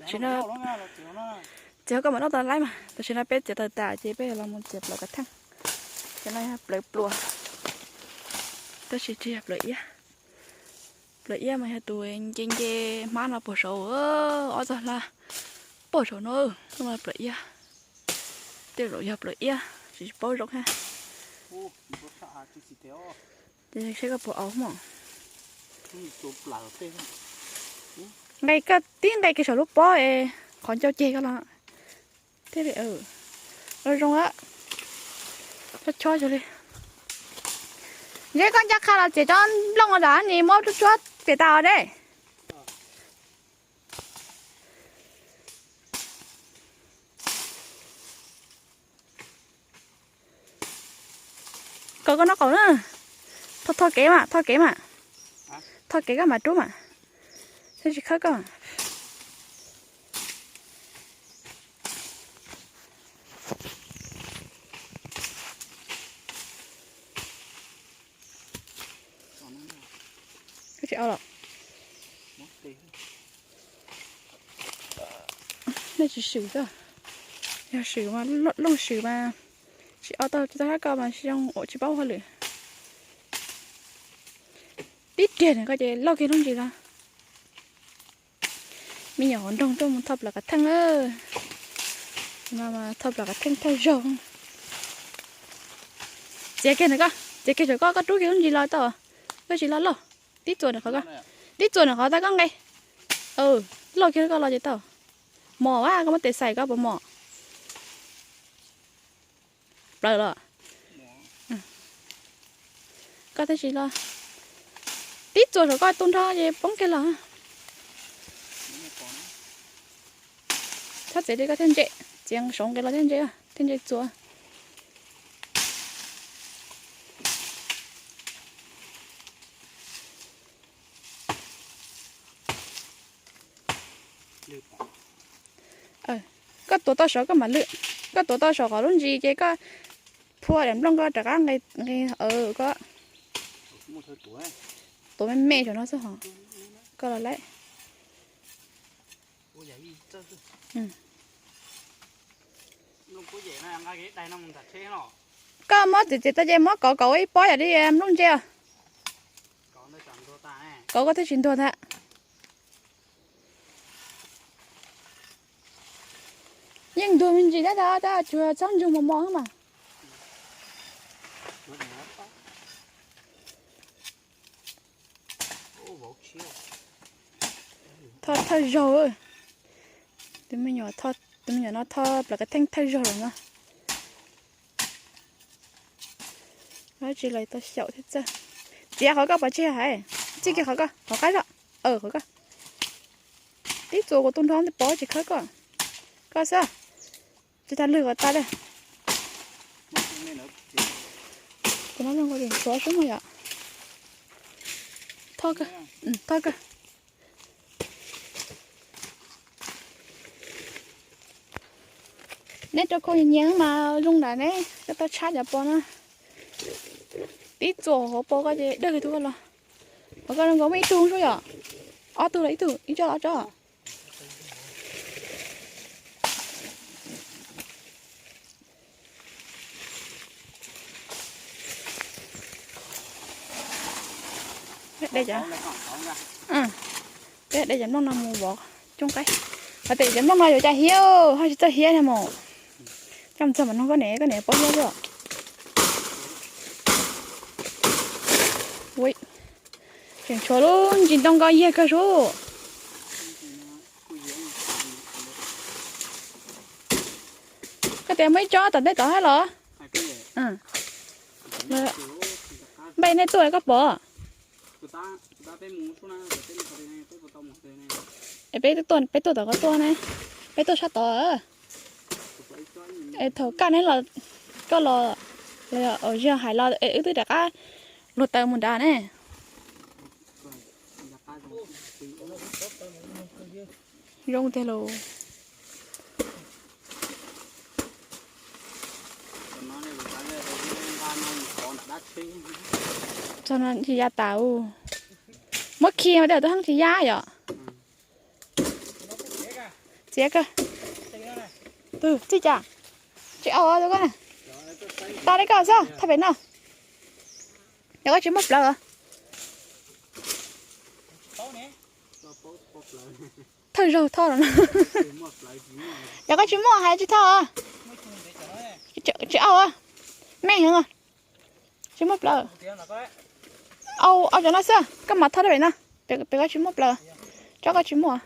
Txiav koj mam noj tau laib mas, tam sim no peb txiav tawg tas ces peb los mus txiav plawv kav theej. Cov no yog plawv pluas, tab sis tsis yog plawv iab. Plawv iab mas yog tus nce nce hmab no puag saud, ob txog hlab puag saud no, no plawv iab. Tej zaum yog plawv iab, tsis paub zoo thiab. Ces saib koj puas au mog. Nqe koj tib nqe kiag saum lub pob es qhov ncauj ceg koj los thiaj li zoo, chob chob xyov li. Ntshe koj ncaj qha los txiav cov nplooj zam ni muab tsuab tsuab piam tas os de. Kom koj noj qaum na. Tho, tho kev mas, tho kev mas. Tho kev koj mam rub mas. Thiaj tsis khawb koj. Koj tsis au los? Nej tsis swm koj. Yog swm mas, looj swm mas tsis au tau, tsis tau sab koj mas tsis zoo, ua tsis paub hauj lwm. Tib riag nws koj ces lauj kiag lub ntsis los. Me nyuam hauv nroog tuaj mus thoj plawv kav theej na. Thoj plawv kav theej thawj zaug. Txiav kiag ntawm koj, txiav kiag ntawm koj, koj rub kiag lub ntsis los tau. Koj tsis los lauj. Tib txuas ntawm qhov koj, tib txuas ntawm qhov tau koj nqe. Lauj kiag koj los ces tau. Mos a, koj muab tes xais koj puas mos? Plaws los. Koj thiaj tsis los. Tib txuas saum koj tu nrho ces poob kiag los. Txhob txiav li koj thiaj ntse, txiav saum nqe los thiaj ntse, thiaj ntse txuas. Koj tuav tau saud koj mam lwm, koj tuav tau saum qhov lub ntsis ces koj phua daim nplooj koj rov qab nqe, nqe, koj tuav me me saum no xwb hos, koj los laib. Koj muab txiav txiav tau ces muab kauv kauv ua ib pob yam li nplooj ntse os. Kauv koj thiaj tsis ntuag ntag. Yeej ntuag me ntsis tab tab tab tsuas txhob ntsug mos mos xwb mas. Thoj thawj zaug. Tus me nyuam no thoj plawv kav theej thawj zaug lawm no. Tsis los tau xyaum thiab txawj. Txiav qhov koj pom tseg hais, txij kiag qhov koj, qhov qab zog. Qhov koj. Tib txuas kuv tu nrho pov tsis khawb koj. Koj xwb. Tsis tas lwg kom tas li. Kuv no zoo nkaus tseem tshuav sub no yom. Thoj kawg, thoj kawg. Neb rau khau nyias nyias mas zoo nram neb, koj tau tshab cov pov no. Tib txuas hauv paus koj ces dawg kiag tug koj los. Hauv koj zoo nkaus muaj ib tug sub yom. Ob tug los ib tug, ib tsob los ob tsob. Peb de cov nplooj no mus vov cooj qaib. Hais tias cov nplooj no yuav cas hiab, ho tsis txawj hiab thiab mus. Coj mus txog mam nug koj niam, koj niam paub hiab xwb. Tseem tshuav lub ntsis ntoo ko yag kawg sub. Koj tias muaj ib tsob tom ntej tod thiab los? Npaj nej tuaj koj pom. Es peb tuaj, peb tuaj tom koj tuaj ne, peb tuaj sab tod. Es thaum kaj neb los, koj los, los yog hais los es wb twb rov qab luag taws mus nrad ne. Zoo tiag lauj. Txog no tsis ya tas u. Muab khi mas tej zaum twb heev tsis ya yom. Txiav kawg. Tus txij cas? Tsis au, tau li koj xwb, thaj pem no. Yog koj tsis muaj plawv. Thawj zaug thoj no. Yog koj tsis muaj hais tsis thoj. Tsis au, me heev. Tsis muaj plawv. Au, au cov no xwb, koj mam thoj thaj pem no. Pem koj tsis muaj plawv. Tsob koj tsis muaj.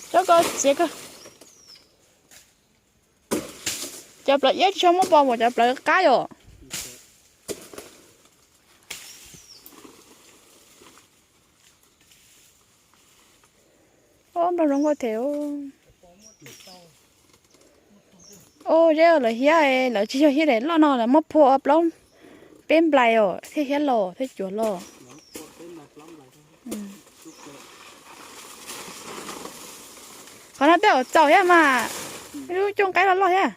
Tsob koj txiav kawg. Cov plawv iab tsis tshua muaj pos npaum cov plawv qab yom. Ob, nplooj zoo nkauj thiab. Ob, zeb lawv hiab, lawv tsis yog hiab daim loj no, lawv muab phua plaub peb nplais os thiaj hiab los thiaj cuav los. Qhov no tej zaum txaus thiab mas, ib lub cooj qaib loj loj thiab.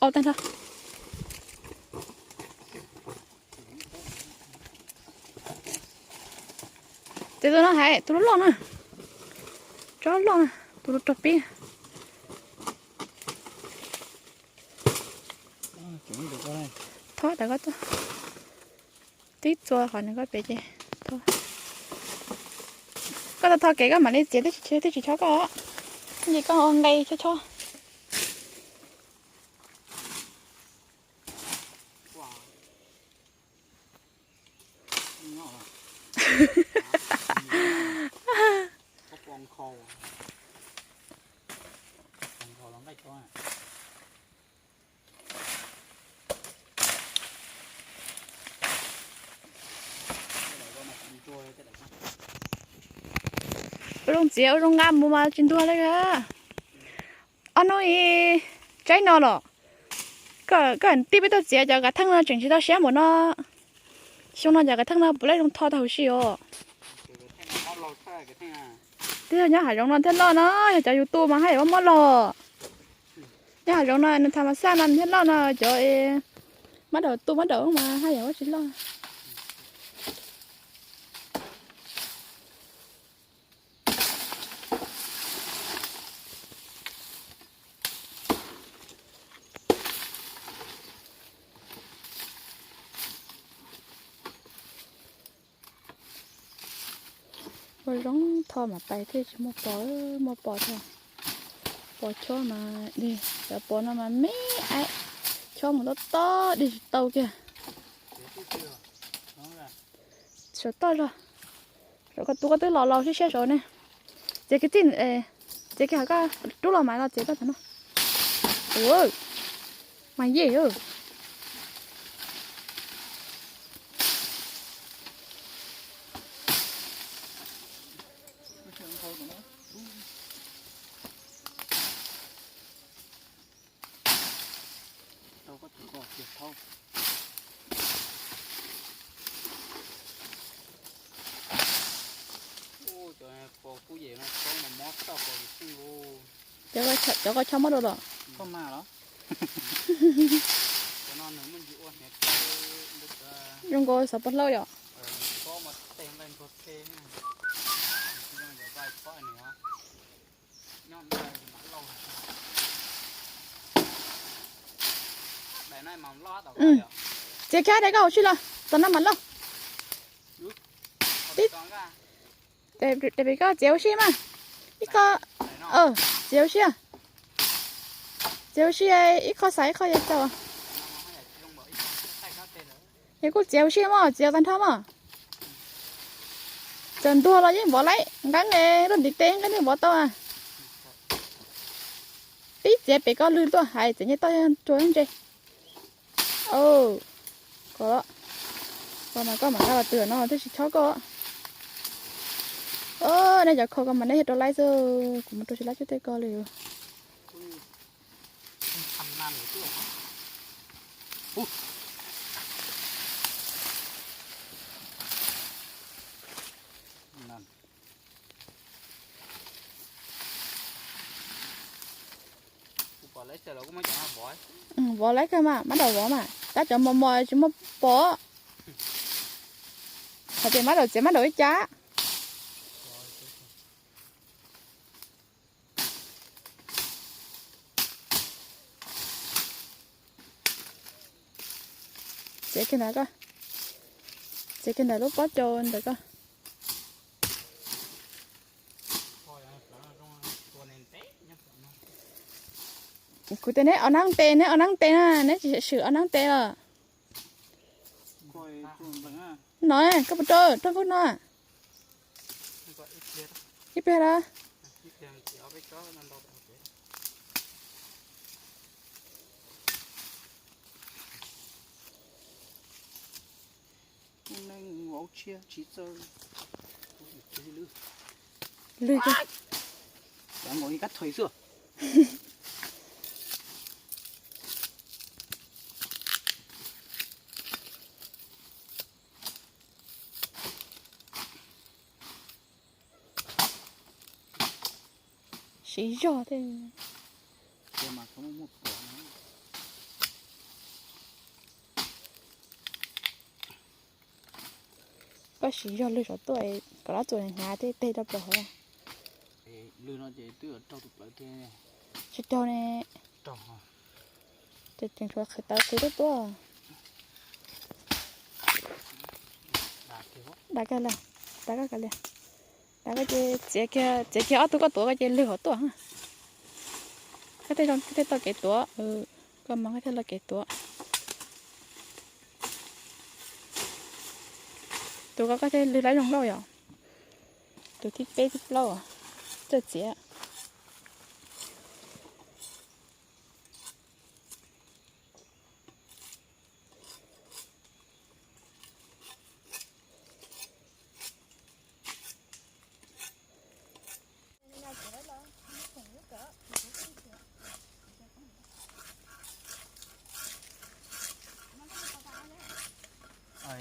Au tag nrho. Ces tus no hais tus loj loj na, tsob loj na, tus rog pib. Thov tas koj tuaj. Tib txua qhov nws koj pem ces thov. Koj tau thov kev koj mam li txiav twb tsis chob koj. Ces koj nqe chob chob. Ua zoo txiav ua zoo nqa mus mas tsis ntuag li. Ob hnub ib tsaib no los, koj tij peb tuaj txiav cov kav theej no tseem tsis tau siab npaum no. Xyoo no cov kav theej no puav leej zoo tho tag huv si os. Twb yog nyob hav zoov no thiaj loj no, yog cov yus tu mas haj yam muab log. Nyob hav zoov no nws tham mas xaj no nws thiaj loj no, cov mab daum tu mab daum mas haj yam ua tsis loj. Ua zoo tho mas pais thiaj tsis muaj pos, muaj pos thiaj pos chob mas dig, cov pos no mas me aib, chob mus tob tob dig tsis tau kiag. Saum toj zog, saum koj tus koj twb los laus siab siab saud ne. Txiav kiag txij, txiav kiag hov koj rub los mas los txiav koj thaum no. Ua, mas yej. Cov koj chob muab dua los? Zoo nkaus xov pos hlaub yom. Txiav kiag daim koj hauv si los, tom no mam lauj. Daim pem koj txiav ua si mas. Ib qho, txiav ua si. Txiav ua si, ib qho xav ib qho yuav tau. Es kuj txiav ua si mog, txiav tag nrho mog. Txawm ntuag los yeej vov laib, nqeeb lub ntiv tes nqeeb yeej vov tau. Pib txiav pem koj lwg tuaj hais txiav ncej toj rua ntse. Koj, koj mas koj mam nqa los twg no thiaj tsis chob koj. Nej cov kho koj mas nej yog rau laib xwb, kuv mus rau tsis laib cuj tej ko li. Vov laib kawg mas, mab daum vov mas, tab cov mos mos tsis muaj pom. Hais tias mab daum txiav mab daum ib cab. Txiav kiag ntawd koj, txiav kiag ntawm lub pob cau ntawd koj. Kuv tias neb ua neeb tes, neb ua neeb tes na, neb tsis swm ua neeb tes los. No, koj puas rau, rau kub no. Ib pliag los. Lwg, lwg kab thuav xwb. Siv zog thiab. Koj siv zog lwg saum tuaj kom lab txuas hnyav thiab peg rau plaws hauv. Lwg no ces twb raug tus plaws tiag. Tsis raug ne. Ces tseem tshuav qhwv tawv qhwv tuaj tuaj. Dav kiag li, dav koj kav liam. Dav koj ces txiav kiag, txiav kiag ob tug koj tuav koj ces lwg hov tuaj. Koj thiaj tau kev tuav, koj mas koj thiaj tau kev tuav. Tus ko koj thiaj lwg laib zoo nkauj yom. Tus thib peb thib plaub txawj txiav.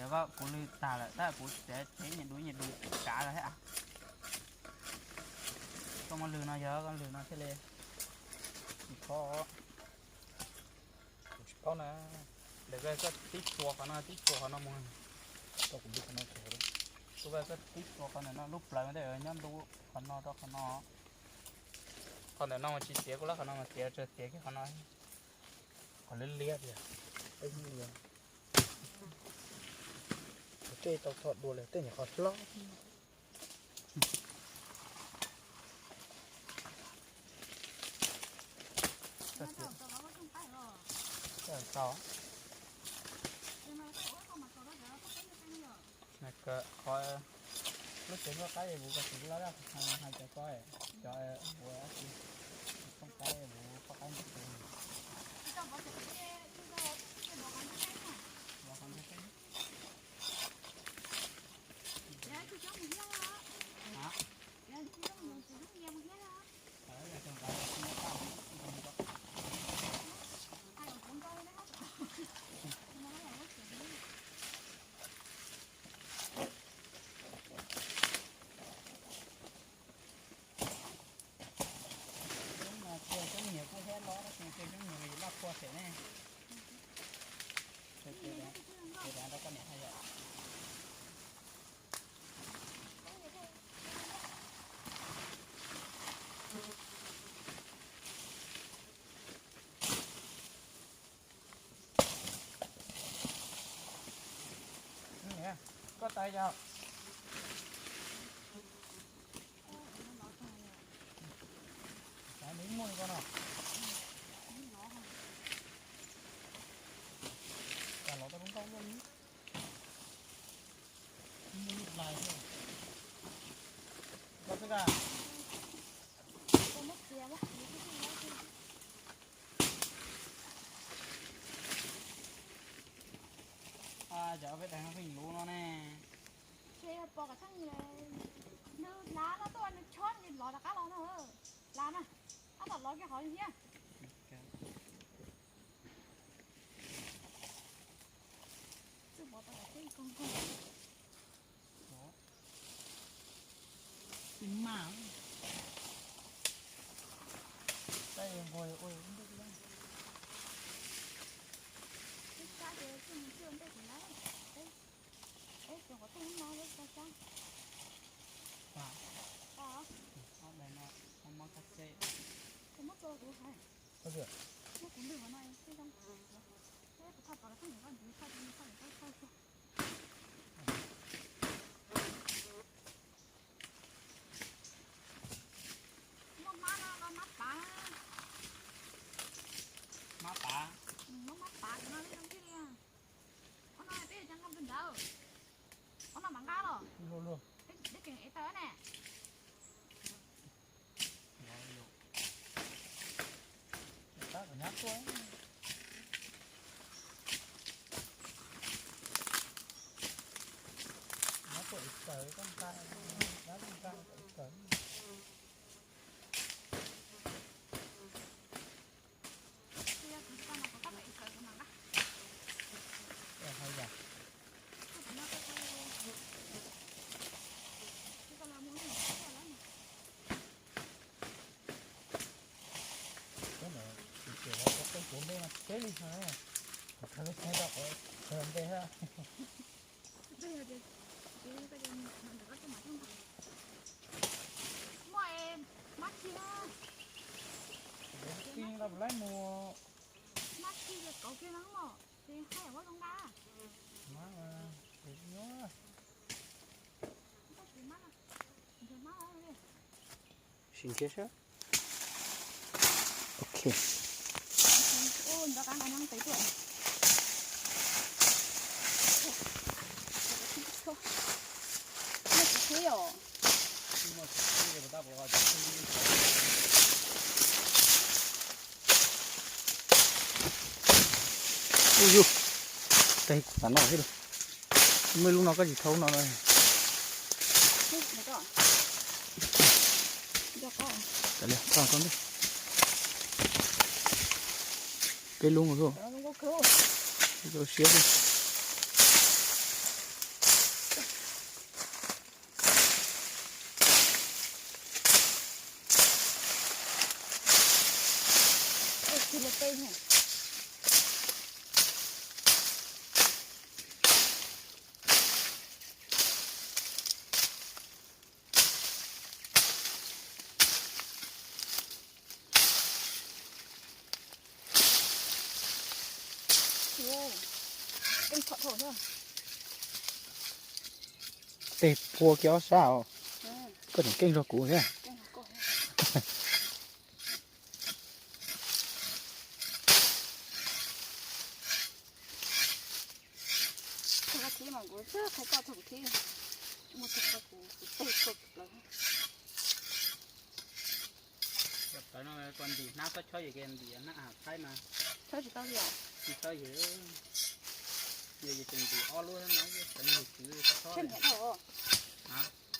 Yog koj, kuv lwg tag lawm tab kuv txiav tsev nyias dub nyias dub kav lawm thiab. Koj muab lwg no, yog koj lwg no thiaj li tsis khob. Kuv tsis paub na. Ntawm koj tib txuas qhov no, tib txuas qhov no mus. Koj kuv lwg qhov no txuas. Koj tib txuas qhov ntawm no lub plaws ntawd nyob ntu qhov no rau qhov no. Qhov ntawm no mas tsis txiav kuv lab, qhov no mas txiav, txiav kiag qhov no. Qhov liab liab tiag. Tej tau tho dua lawm tej nyuam qhov hlob. Qhov lub tsev nplooj qaib es kuv koj txiv loj dab hais cov ko, cov kuv txiv nplooj qaib es kuv poj qaib ntawd. Coob no, coob nyias kuj thiab los, coob nyias loj kua xwb ne. Ces rau koj niam hais yom. Koj tais yog. Xav nws muaj li ko no. Cas los tau lub nkauj luaj li. Muaj lub lais thiab. Koj xwb ka. Cov peb daim no pheej luv no ne. Ces pom kom txheej, nws lav no tuaj nws chob nws lov rov qab los no. Lav na, tab tom lov kiag qhov thiab. Tsis mas, ua ua ntej. Muaj mab no, mab pav. Mab pav. Muaj mab pav no li no thiaj li. Ob no peb cov nqa mus ntawd. Ob no mam nqa los. Deb tseem ev taw ne. Teb li no, teb li no, thaum kawg saib tau qhov kawg ntej. Muaj mab txi, mab txi kauv kiag no mog, ces haj yam muab zoo nqa. Sim nrhiav seb. Ok. Ub yus, tag kuv tas no xwb lauj. Muaj lub no koj tsis thau no no. Peb lub no xwb. Siab xwb. Tej phua kiag ob sab os. Koj tseem keej rau kuv thiab. Cov tawv no koj ntim hnab txhob chob yus ke, ntim hnab hav thaib mas. Chob tsis tau li os. Tsis tau yus, yus tus ntim ob lub no, yus kwv chob. Tshiab niam dhau.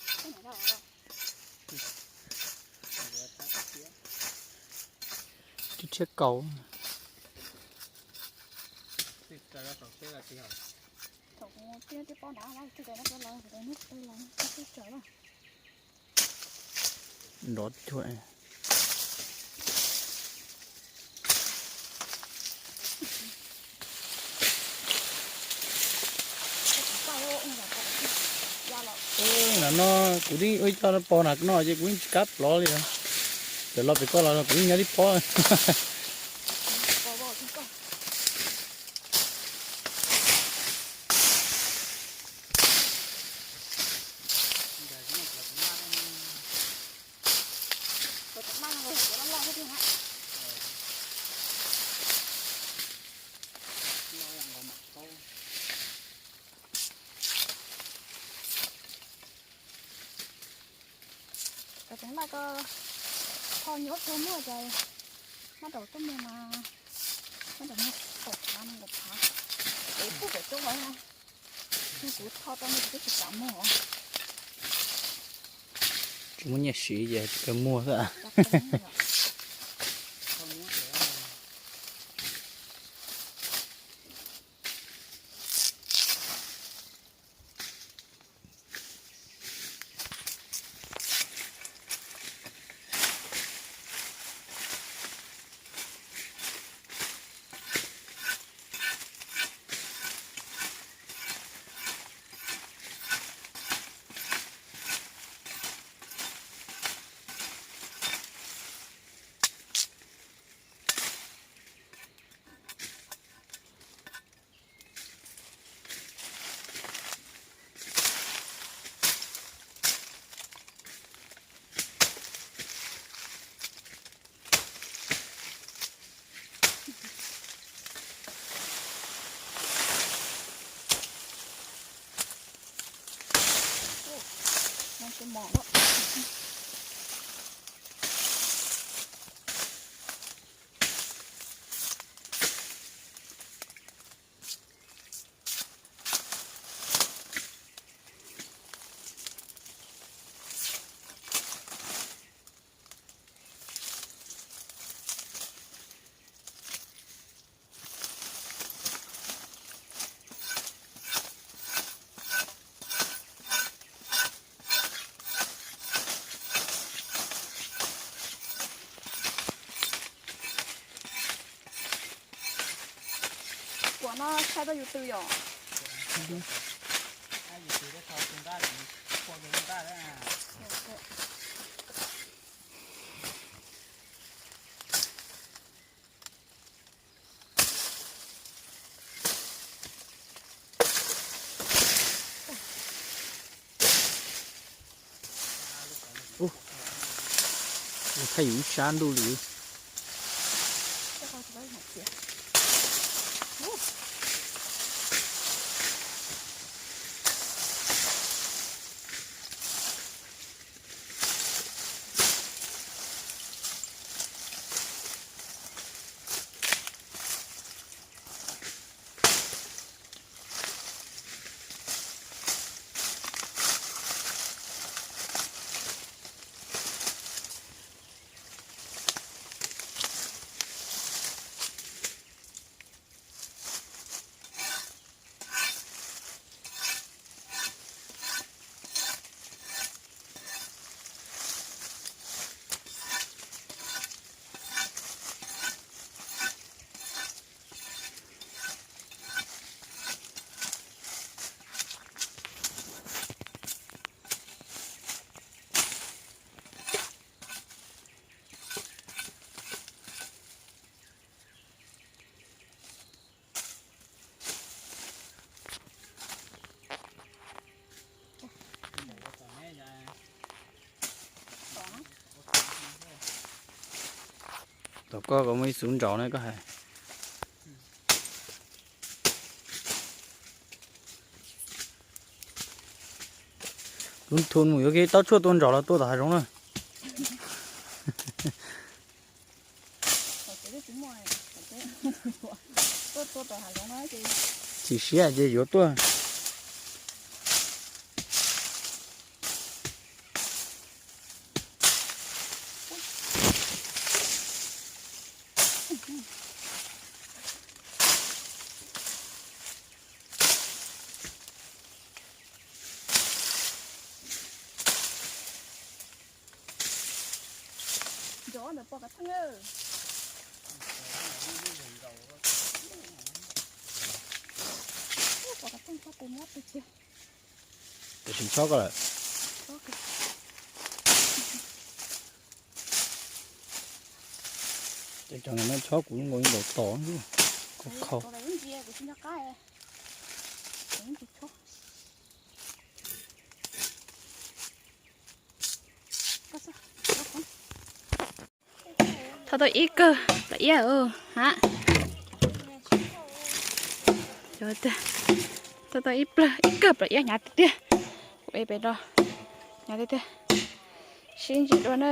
Tshiab niam dhau. Tshiab kaus. Thaum kuv tib tib pob nrad, tsis tau los, tsis tau los, tsis tau los. Nrov cuag. Ub, no kuv twb ua ib co pos nram no ces kuv yeej tsis kam plov li os. Txawm los pem koj los kuv yeej nyob tib pob. Cov tseem laj ko tho nyuaj kawg muag ces mab daum tuaj muag mas mab daum muag kaum phav no kaum phav. Kuv kuj kaum coob los na, kuv tho tau no kuv twb tsis kam muag. Tsis muaj nyiaj siv ces tsis kawg muag xwb. Tej mos no. Kuam no saib rau yus twg yom? Ub, thaij yus ib sab ntuj li. Tom koj ko muaj ib xuv nraud na koj hais. Lub thu mus yuav kiag taub tshuaj tua nraum los tua tom hav zoov na. Chim siab ces yuav tuaj. Nco ntawm pom kav theej. Pom kav theej txhob tus mob tus cia. Tam sim txhob koj lawm. Ces cov no txhob kuv nkaus nkaus tos. Khau khau. Thauj tau ib kawg plam iab ha. Thauj tau ib plawg ib kawg plam iab hnyav tiag tiag. Kuv ev pem no hnyav tiag tiag. Sib ntsib dua na.